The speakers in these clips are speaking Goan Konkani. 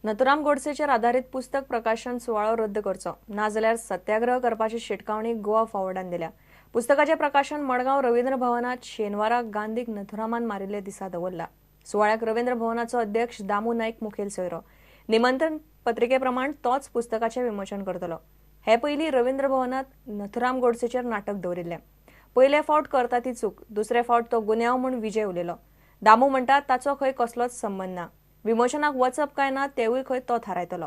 नथुराम गोडसेचेर आदारीत पुस्तक प्रकाशन सुवाळो रद्द करचो, नाजाल्यार सत्याग्रह करपाची शिटकावणी गोवा फॉरवर्डान दिल्या. पुस्तकाचें प्रकाशन मडगांव रवींद्र भवनात शेनवारा गांधीक नथुरामान मारिल्ले दिसा दवरला. सुवाळ्याक रवींद्र भवनाचो अध्यक्ष दामू नायक मुखेल सोयरो. निमंत्रण पत्रिके प्रमाण तोच पुस्तकाचें विमोचन करतलो. हे पयलीं रवींद्र भवनात नथुराम गोडसेचेर नाटक दवरिल्लें. पयले फावट करता ती चूक, दुसरे फावट तो गुन्यांव म्हूण विजय उलयलो. दामू म्हणटा ताचो खंय कसलोच संबंद ना. विमोचनाक वचप काय ना तेवूय खंय तो थारायतलो.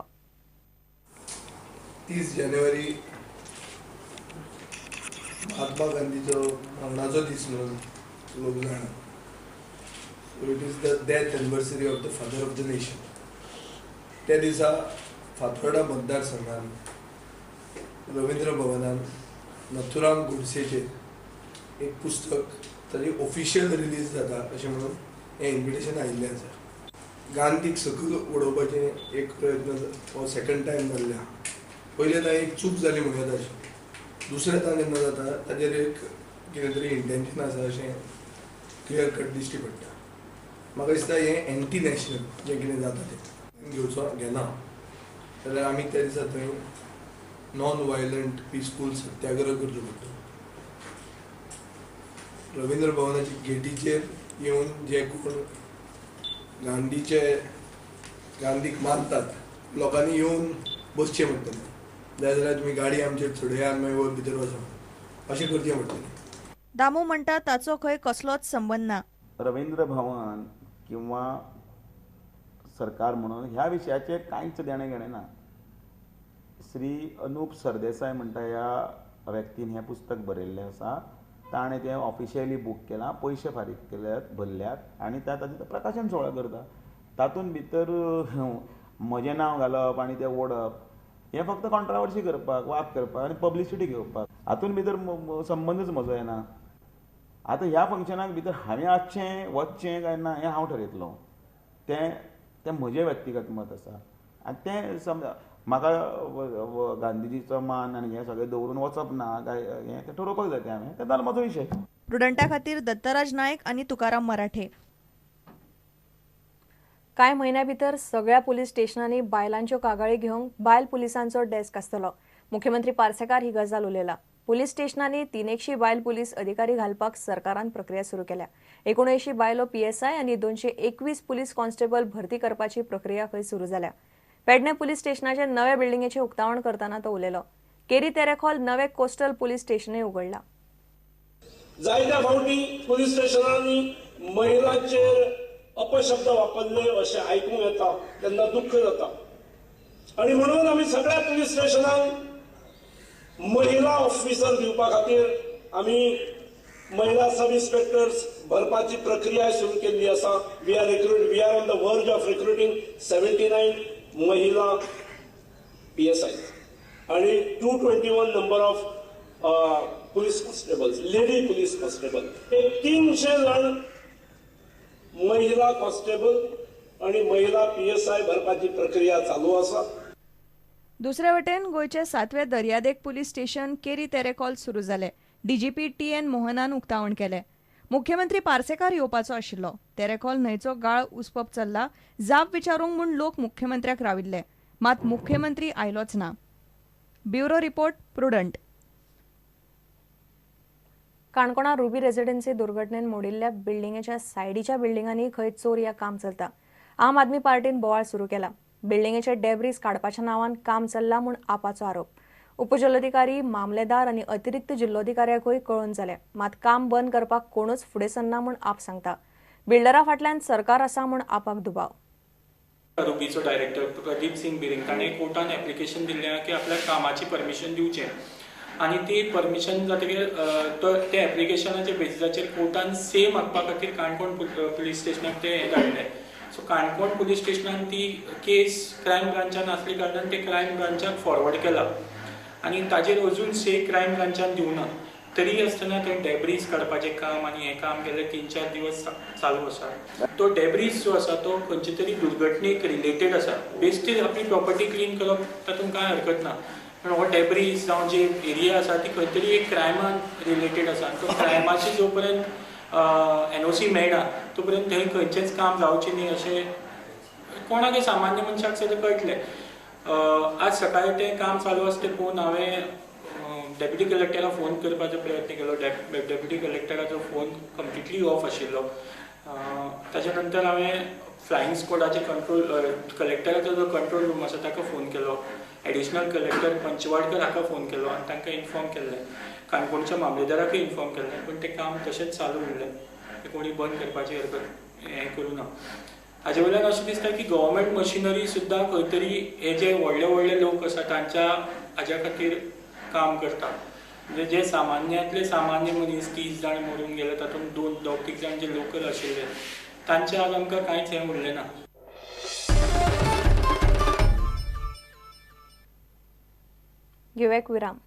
30 जानेवारी महात्मा गांधीचो मरणाचो दीस म्हणून लोक जाणा. So it is the death anniversary of the father of the nation. त्या दिसा फातोर्डा मतदारसंघान रवींद्र भवनान नथुराम गोडसेचेर एक पुस्तक ताजी ऑफिशियल रिलीज जाता अशें म्हणून हें इन्विटेशन आयिल्लें आसा. गांधीक सकयल उडोवपाचें एक प्रयत्न हो सेकंड टायम जाल्ले आहा. पयले तां एक चूक जाली म्हणूं येता अशें, दुसरें तां जेन्ना जाता ताजेर एक कितें तरी इंटेन्शन आसा अशें क्लियर कट दिश्टी पडटा. म्हाका दिसता हें एंटी नॅशनल जें कितें जाता तें घेवचो घेना जाल्यार आमी त्या दिसा थंय नॉन वायलंट पिसफूल सत्याग्रह करचो पडटलो. रवींद्र भवनाच्या गेटीचेर येवन जे कोण गांधीचे गांधीक मानतात लोकांनी येवन बसचें पडटलें, जाय जाल्यार तुमी गाडी आमचेर चडयात मागीर वर भितर वचप अशें करचें पडटलें. दामू म्हणटा ताचो खंय कसलोच संबंद ना. रवींद्र भवन किंवा सरकार म्हणून ह्या विशयाचेर कांयच देणें घेणें ना. श्री अनुप सरदेसाय म्हणटा ह्या व्यक्तीन हें पुस्तक बरयल्लें आसा. ताणें तें ऑफिशियली बूक केलां, पयशे फारीक केल्यात, भरल्यात आनी त्या ताचें प्रकाशन सुवाळो करता. तातूंत भितर म्हजें नांव घालप आनी तें ओडप हें फक्त कॉन्ट्रावर्सी करपाक, वाद करपाक आनी पब्लिसिटी घेवपाक. हातूंत भितर संबंदच म्हजो येना. आतां ह्या फंक्शनाक भितर हांवें आसचें वचचें काय ना हें हांव ठरयतलो. तें तें म्हजें व्यक्तिगत मत आसा आनी तें समजा म्हाका गांधीजीचो मान आनी हें सगळें दवरून वचप ना काय हें तें ठरोवपाक जाय तें हांवें, तें जालो म्हजो विशय. प्रुडंटा खातीर दत्तराज नायक आनी तुकाराम मराठे. कांय म्हयन्या भितर सगळ्या पुलीस स्टेशनांनी बायलांच्यो कागाळी घेवंक बायल पुलिसांचो डेस्क आसतलो. मुख्यमंत्री पार्सेकार ही गजाल उलयला. पुलीस स्टेशनांनी 380 बायल पुलीस अधिकारी घालपाक सरकारान प्रक्रिया सुरू केल्या. 79 बायलो पीएसआय आनी 221 पुलीस कॉन्स्टेबल भरती करपाची प्रक्रिया खंय सुरू जाल्या. पेडणे पुलीस स्टेशनाचे नवे बिल्डिंगेचे उक्तावण करतना तो उलयलो. केरी तेरेखोल नवे कोस्टल पुलीस स्टेशनय उगडला. जायत्या फावटी पुलीस स्टेशनांनी महिलांचेर अपशब्द वापरले अशें आयकूंक येता तेन्ना दुख्ख जाता आनी म्हणून आमी सगळ्या पुलीस स्टेशनांक महिला ऑफिसर दिवपा खातीर आमी महिला सब इन्स्पेक्टर्स भरपाची प्रक्रिया सुरू केल्ली आसा. We are on the verge of recruiting 79 महिला पीएसआय आणि 221 number of police constables, lady police constable. एक 300 जण महिला कॉन्स्टेबल आणि महिला पीएसआय भरपाची प्रक्रिया चालू आसा. दुसरे वटेन गोंयचे 7वे दर्यादेग पुलीस स्टेशन केरी तेरेखोल सुरू जाले. DGP TN. मोहनान उक्तावण केलें. मुख्यमंत्री पार्सेकार येवपाचो आशिल्लो. तेरेखोल न्हंयचो गाळ उसपप चल्ला. जाप विचारूंक म्हूण लोक मुख्यमंत्र्याक राविल्ले, मात मुख्यमंत्री आयलोच ना. Bureau report, Prudent. काणकोणा रुबी रेसिडेन्सी दुर्घटनेन मोडिल्ल्या बिल्डिंगेच्या सायडीच्या बिल्डिंगांनी खंय चोरया काम चलता. आम आदमी पार्टीन बोवाळ सुरू केला. बिल्डिंगेचे डेब्रीज काडपाच्या नांवान काम चल्ला म्हूण आपाचो आरोप. उपजिल्लोधिकारी, मामलेदार आनी अतिरिक्त जिल्लोधिकाऱ्याकूय कळोवन जालें, मात काम बंद करपाक कोणूच फुडें सरना म्हूण आप सांगता. बिल्डरा फाटल्यान सरकार आसा म्हूण आपाक दुबाव. रुबीचो डायरेक्टर प्रदीप सिंग बिरिंग ताणें कोर्टान एप्लिकेशन दिल्लें की आपल्याक कामाची परमिशन दिवचें आनी ती परमिशन जातकीर ते एप्लिकेशनाच्या बेजिसाचेर कोर्टान से मागपा खातीर काणकोण पुलीस स्टेशनाक ते हें धाडलें. सो काणकोण पुलीस स्टेशनान ती केस क्रायम ब्रांचान आसली कारणान ते क्रायम ब्रांचाक फॉरवर्ड केला आनी ताजेर अजून से क्रायम ब्रांचान दिवना. तरी आसतना ते डेब्रीज काडपाचें काम आनी हें काम गेले 3-4 दिवस चालू आसा. तो डेब्रीज जो आसा तो खंयचे तरी दुर्घटनेक रिलेटेड आसा. बेश्टी आपली प्रॉपर्टी क्लीन करप तातूंत कांय हरकत ना, पूण हो डेब्रीज जावं जे एरिया आसा ती खंय तरी एक क्रायमान रिलेटेड आसा. तो क्रायमाची जो पर्यंत एनओसी मेळना तो पर्यंत थंय खंयचेंच काम जावचें न्ही अशें कोणाकय सामान्य मनशाक सुद्दां कळटलें. आज सकाळी तें काम चालू आसा तें पळोवन हांवें डेप्युटी कलेक्टराक फोन करपाचो प्रयत्न केलो. डेप्युटी कलेक्टराचो फोन कंप्लिटली ऑफ आशिल्लो. ताच्या नंतर हांवें फ्लायिंग स्क्वॉडाचे कंट्रोल कलेक्टराचो जो कंट्रोल रूम आसा ताका फोन केलो. एडिशनल कलेक्टर पंचवाडकर हाका फोन केलो आनी तांकां इन्फॉर्म केल्लें. काणकोणच्या मामलेदाराकय इन्फॉर्म केल्लें, पूण तें काम तशेंच चालू उरलें. तें कोणी बंद करपाची हरकत हें करूं ना. हाजे वयल्यान अशें दिसता की गव्हर्मेंट मशिनरी सुद्दां खंय तरी हे जे व्हडले व्हडले लोक आसा तांच्या हाज्या खातीर काम करता. म्हणजे जे सामान्यांतले सामान्य मनीस 30 जाण मरून गेले तातूंत 2-3 जाण जे लोकल आशिल्ले तांचे आज आमकां कांयच हें उरलें ना. घेवया एक विराम.